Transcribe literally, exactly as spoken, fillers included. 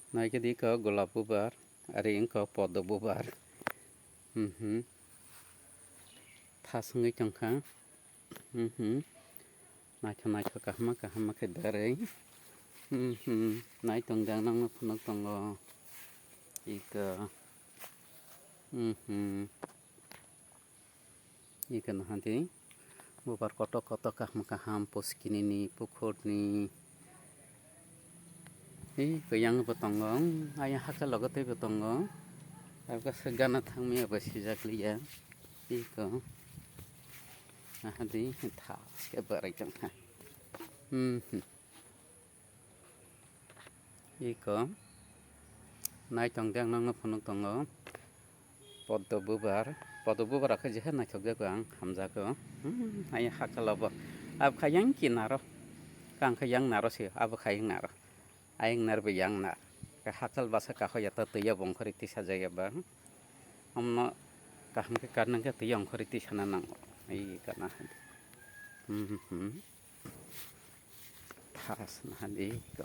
Naikhe di ko golap bubar, ari wngkha poddo bubar. Mhm. Thas wngwi tongkha. Mhm. Naithok naithok kaham kaham khe berwi. Mhm. Naitong dang nangno phunuk tongo. Iko. Mhm. Iko naha di. Bubar kotor kotor kaham kaham puskini ni pukhur ni. Iko yang bo tongo. Ayang hakhe logo tei bo tongo. Abo se gana thangmani abo sijak liya. Iko. Naha di tha se barai tongkha. Hmm. Iko. Naitong dang nangno phunuk tongo. Poddo bubar. Poddo bubar khe jehe naithok jago ang hamjago. Hmm, ayang hakhe lobo. Abo kha yang kinaro. Kang kha yang naro se. Abo kha yang naro. Ayang nar bo yang nar. Ka hakal basa kaho ya ta twiya bongkhori tisa jaya ba. Omno kaham khe karnang khe twiya ongkhori tisana nango. Ei kana. Hmm, hmm. Thas naha di ko.